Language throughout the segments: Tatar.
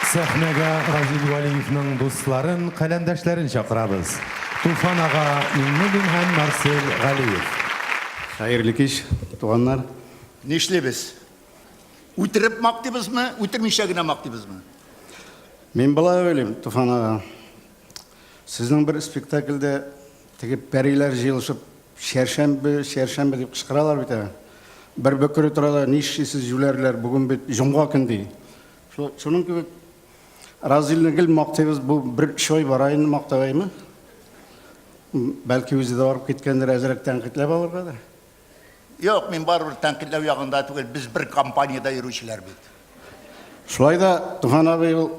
Сәхнәгә Разил Вәлиевның дусларын, каләмдәшләрен чакырабыз. Туфан ага Миңнуллин һәм Марсель Галиев. Хәерле кич, туганнар. Нишлибез? Үтереп мактыйбызмы, үтермичә генә мактыйбызмы? Мин болай уйлыйм, Туфан ага. Сезнең бер спектакльдә теге пәриләр җыелышып чәршәмбе, чәршәмбе дип кычкыралар бит әле. Бер бөкре тора да, нишлисез, җүләрләр, бүген бит җомга көн ди. Шуның кебек Разилне гел мактыйбыз, бу бер өч ай бара инде мактаваймы? Бәлки үзе дә барып киткәндер, әзрәк тәнкыйтьләп алыргадыр. Юк, мин барыбер тәнкыйтьләү ягында түгел, без бер компаниядә йөрүчеләр бит. Шулай да Туфан абый ул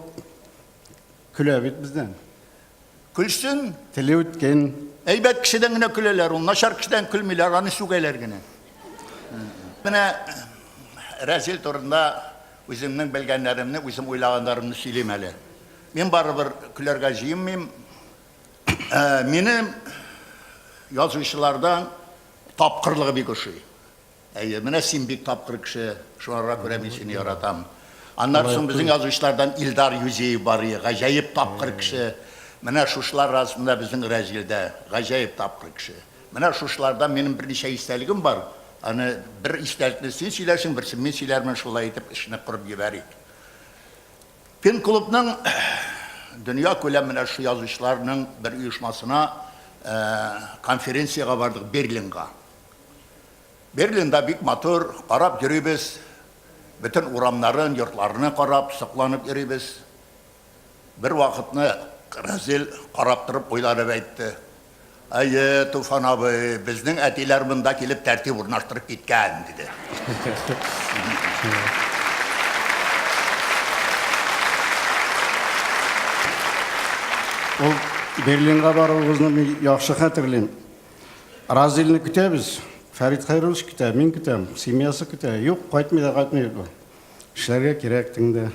көлә бит бездән. Көлсен. Теле үткен. Әйбәт кешедән генә көләләр ул, начар кешедән көлмиләр, аны сүгәләр генә. Менә Рәзил турында үземнең белгәннәремне, үзем уйлаганнарымны сөйлим әле. Мин барыбер көләргә җыенмыйм. Э, минем язучылардан тапкырлыгы бик ошый. Әйе, менә син бик тапкыр кеше, шуңарга күрә мин сине яратам. Аннары соң безнең язучылардан Илдар Юзеев бар, гаҗәеп тапкыр кеше. Менә шушылар арасында безнең Рәзил дә гаҗәеп тапкыр кеше. Менә шушылардан минем берничә истәлегем бар. Аны бер истәлекне син сөйләрсең, берсен мин сөйләрмен, шулай итеп эшне корып җибәрик. Пен-клубның дөнья күләм менә шул язучыларның бер оешмасына конференциягә бардык Берлинга. Берлинда бик матур, карап йөрибез. Бөтен урамнарын, йортларны карап, сокланып йөрибез. Бер вакытны Разил карап торып уйланып әйтте. Әйе, Туфан абый, безнең әтиләр монда килеп тәртип урнаштырып киткән, диде. Ул Берлинга баруыбызны мин яхшы хәтерлим. Разилне көтәбез. Фәрит Хәйруллович көтә, мин көтәм, семьясы көтә. Юк, кайтмый да кайтмый бит бу. Эшләргә кирәк тегендә.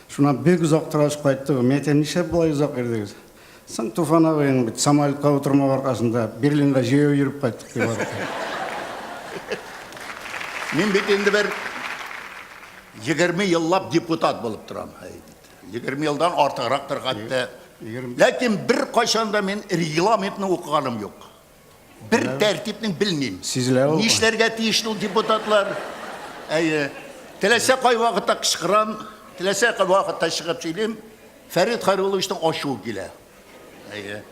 Шуннан бик озак торгач кайтты бу. Мин әйтәм, нишләп болай озак йөрдегез? Соң Туфан абыең бит самолетка утырмау аркасында Берлинга җәяү йөреп кайттык дип барып. Мин бит инде бер 20 еллап депутат булып торам. 20 елдан артыграктыр хәтта. Ләкин беркайчан да мин регламентны укыганым юк. Бер тәртипнең белмим. Сизелә ул. Нишләргә тиеш ул депутатлар? Әйе. Теләсә кай вакытта кычкырам, теләсә кай вакытта чыгып сөйлим. Фәрит Хайрулловичның ачуы килә. Әйе.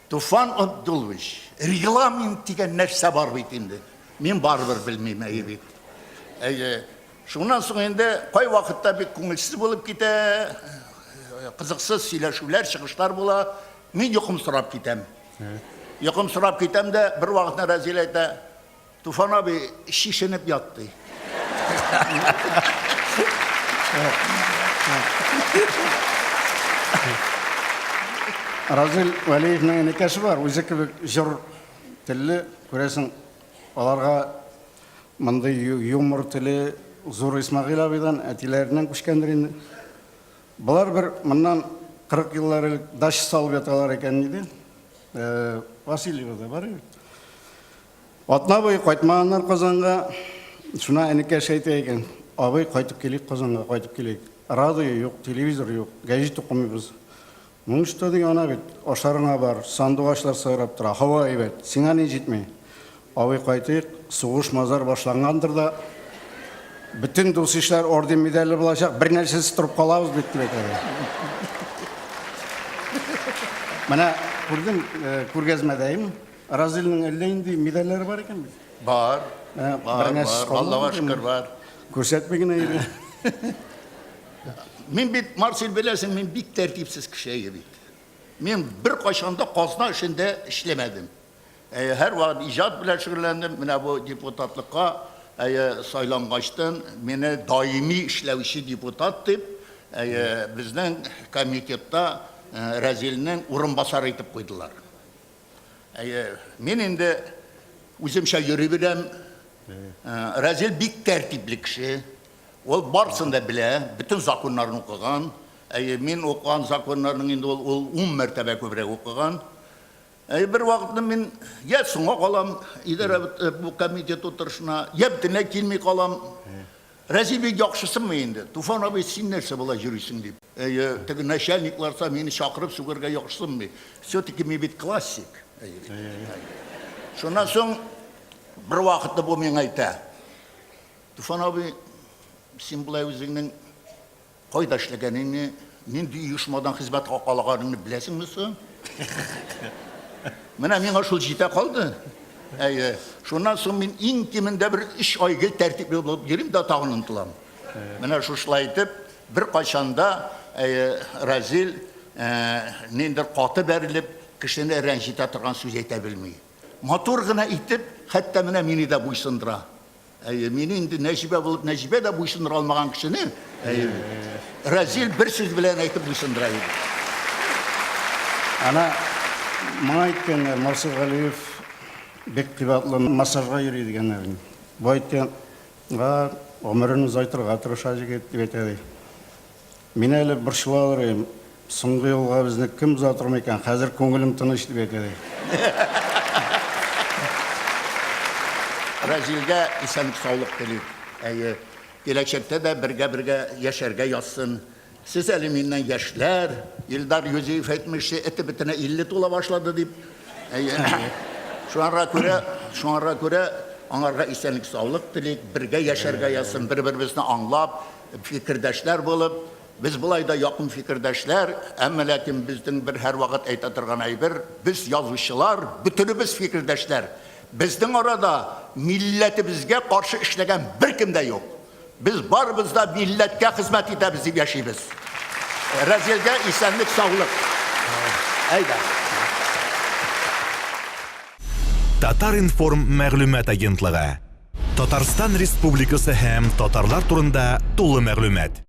Туфан Абдуллович, регламент дигән нәрсә бар бит инде. Мин барыбер белмим, әйе бит. Әйе. Шуннан соң инде кайвакытта бик күңелсез булып китә, кызыксыз сөйләшүләр, чыгышлар була. Мин йокым сорап китәм. Йокым сорап китәм дә, бер вакытны Рәзил әйтә, Туфан абый, чишенеп ят, ди. Разил Вәлиевнең энекәше бар, үзе кебек җор телле, күрәсең, аларга Мондый юмор теле Зур Исмәгыйль абыйдан, әтиләреннән күчкәндер инде. Болар бер моннан 40 еллар элек дача салып яталар икән иде. Э, Васильевода бар бит. Атна буе кайтмаганнар Казанга. Шуна энекәш әйтә икән, абый, кайтып килик Казанга, кайтып килик. Радио юк, телевизор юк, гәҗит укымыйбыз. Ну что ди, ана бит, ашарыңа бар, сандугачлар сайрап тора, һава әйбәт, сиңа ни җитми? Абый, кайтыйк, сугыш-мазар башлангандыр да, бөтен дус-ишләр орден-медальле булачак, бер нәрсәсез торып калабыз бит, дип әйтә. Менә күрдем, э, күргәзмәдәем, Разилнең әллә нинди медальләре бар икән бит. Бар. Э, бар, бар, Аллага шөкер, бар. Күрсәтми генә йөри. Мин бит, Марсель, беләсең, мин бик тәртипсез кеше әйе бит. Мин беркайчан да казна эшендә эшләмәдем. Әйе, һәрвакыт иҗат белән шөгыльләндем. Менә бу депутатлыкка әйе, сайлангачтын мине даими эшләүче депутат дип, әйе, безнең комитетта э, Рәзилнең урынбасары итеп куйдылар. Әйе, мин инде үземчә йөри беләм. Э, Рәзил бик тәртипле кеше. Ул барысын да белә, бөтен законнарны укыган. Әйе, мин укыган законнарның инде ул, ул ун мәртәбә күбрәк укыган. Әйе, бер вакытны мин я соңга калам идарә э, бу комитет утырышына, я бөтенләй килми калам. Рәзил бик яхшысынмы инде? Туфан абый, син нәрсә болай йөрисең дип. Әйе, теге начальникларса мине чакырып сүгәргә яхшысынмый. Все-таки мин бит классик. Әйе. Шуннан соң бер вакытны бу миңа әйтә. Туфан абый, син болай үзеңнең Кайда эшләгәнеңне, нинди оешмадан хезмәт хакы алганыңны беләсеңме соң? Менә миңа шул җитә калды. Әйе. Шуннан соң мин иң кимендә бер өч ай гел тәртипле булып йөрим дә тагын онытылам. Менә шушылай итеп, беркайчан да әйе, Разил ниндидер каты бәрелеп, кешене рәнҗетә торган сүз әйтә белми. Матур гына итеп, хәтта менә мине дә буйсындыра. Әйе, мине инде Нәҗибә булып Нәҗибә дә буйсындыра алмаган кешене, әйе, Разил бер сүз белән әйтеп буйсындыра иде. Ана моңа әйткәннәр, Марсел Галиев бик кыйбатлы массажга йөри дигәннәр. Бу әйткән, гомерен озайтырга тырыша җегет, дип әйтә ди. Мин әле борчылалар идем, соңгы юлга безне кем озатыр микән, хәзер күңелем тыныч, дип әйтә ди. Разилгә исәнлек-саулык телик. Әйе, киләчәктә дә бергә-бергә яшәргә язсын. Сез әле миннән яшьләр, Илдар Юзиев әйтмешли, эте бетенә 50 тула башлады дип. Әйе. Шуңарга күрә, шуңарга күрә аңарга исәнлек-саулык телик, бергә яшәргә язсын, бер-беребезне аңлап, Фикердәшләр булып, без болай да якын фикердәшләр, әмма ләкин безнең бер һәрвакыт әйтә торган әйбер, без язучылар, бөтенебез фикердәшләр. Безнең арада милләтебезгә каршы эшләгән беркем дә юк. Без барыбыз да милләткә хезмәт итәбез дип яшибез. Разилгә исәнлек, саулык. Әйдә. Татар-информ мәгълүмат агентлыгы. Татарстан Республикасы һәм татарлар турында тулы мәгълүмат.